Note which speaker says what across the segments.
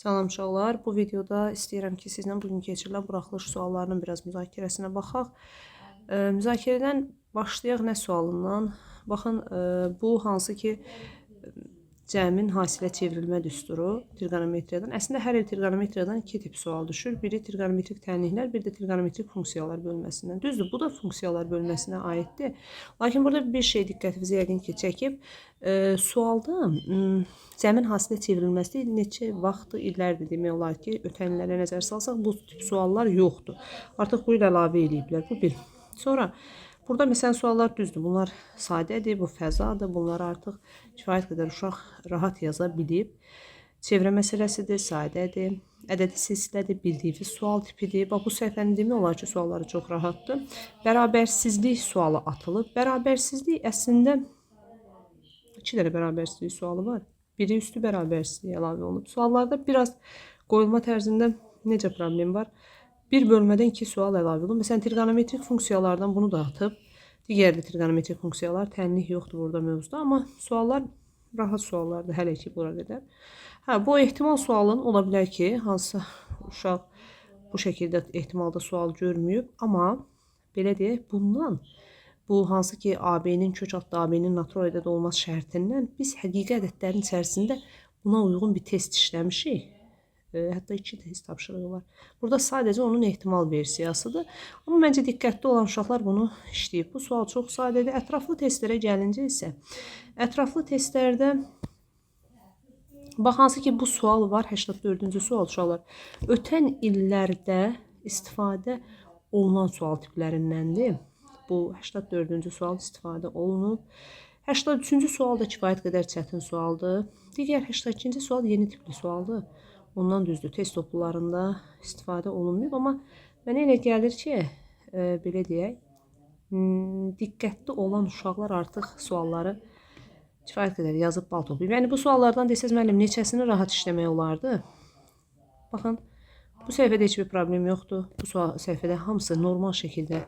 Speaker 1: Salam uşaqlar, bu videoda istəyirəm ki, sizlə bugün keçirilən buraxılış suallarının biraz müzakirəsinə baxaq. Müzakirədən başlayaq nə sualından? Baxın, bu hansı ki cəmin hasilə çevrilmə düsturu trigonometriyadan. Əslində hər il trigonometriyadan iki tip sual düşür. Biri trigonometrik tənliklər, bir də trigonometrik funksiyalar bölməsindən. Düzdür, bu da funksiyalar bölməsinə aiddir. Lakin burada bir şey diqqətinizi yəqin ki, çəkib. Sualda cəmin hasilə çevrilməsi neçə vaxtı, illərdir demək olar ki, ötən illərə nəzər salsaq bu tip suallar yoxdur. Artıq bu il əlavə eləyiblər. Bu bir. Sonra burada məsələn suallar düzdür. Bunlar sadədir, bu fəzadır. Bunları artıq kifayət qədər uşaq rahat yaza bilib. Çevrə məsələsidir, sadədir. Ədədi silsilədir, bildiyiniz sual tipidir. Bax bu səhifənin demək olar ki, sualları çox rahatdır. Bərabərsizlik sualı atılıb. Bərabərsizlik əslində iki dənə bərabərsizlik sualı var. Biri üstü bərabərsizlik əlavə olunub. Suallarda biraz qoyulma tərzində necə problem var? Bir bölmədən iki sual əlavə olunub. Məsələn, trigonometrik funksiyalardan bunu da atıb. Digər də trigonometrik funksiyalar, tənlik yoxdur burada mövzuda, amma suallar rahat suallardır hələ ki bura qədər. Hə, bu ehtimal sualın ola bilər ki, hansısa uşaq bu şəkildə ehtimalda sual görməyib, amma belə deyək, bundan bu hansı ki AB-nin kök altda AB-nin natural ədəd olmaz şərtindən biz həqiqi ədədlərin içərisində buna uyğun bir test işləmişik. Hətta iki test tapşırığı var. Burada sadəcə onun ehtimal versiyasıdır. Amma məncə diqqətli olan uşaqlar bunu işləyib. Bu sual çox sadədir. Ətraflı testlərə gəlincə isə, ətraflı testlərdə bax hansı ki bu sual var, 84-cü sual uşaqlar. Ötən illərdə istifadə olunan sual tiplərindəndir. Bu 84-cü sual istifadə olunub. 83-cü sual da kifayət qədər çətin sualdır. Digər 82-ci sual yeni tipli sualdır. Ondan düzdür, test toplularında istifadə olunmayıb, amma mənə elə gəlir ki, belə deyək, diqqətli olan uşaqlar artıq sualları kifayət qədər yazıb bal toplayıb. Yəni bu suallardan desəz müəllim neçəsini rahat işləmək olardı? Baxın, bu səhifədə heç bir problem yoxdur. Bu sual səhifədə hamısı normal şəkildə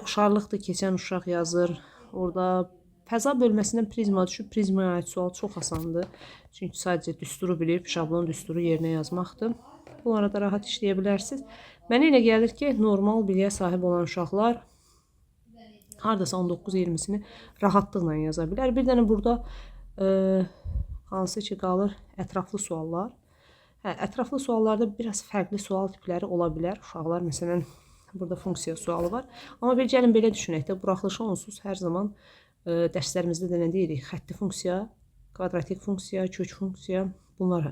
Speaker 1: oxşarlıqdır, keçən uşaq yazır. Orada fəza bölməsindən prizma düşüb, prizmaya aid sual çox asandır. Çünki sadəcə düsturu bilib, şablon düsturu yerinə yazmaqdır. Bunlara da rahat işləyə bilərsiniz. Mənə elə gəlir ki, normal biliyə sahib olan uşaqlar hardasa 19-20-sini rahatlıqla yaza bilər. Bir dənə burada hansı ki qalır ətraflı suallar. Hə, ətraflı suallarda biraz fərqli sual tipləri ola bilər. Uşaqlar məsələn burada funksiya sualı var. Amma bir gəlin belə düşünək də, buraxılışı onsuz hər zaman dərslərimizdə də nə deyirik? Xətti funksiya, kvadratik funksiya, kök funksiya bunlar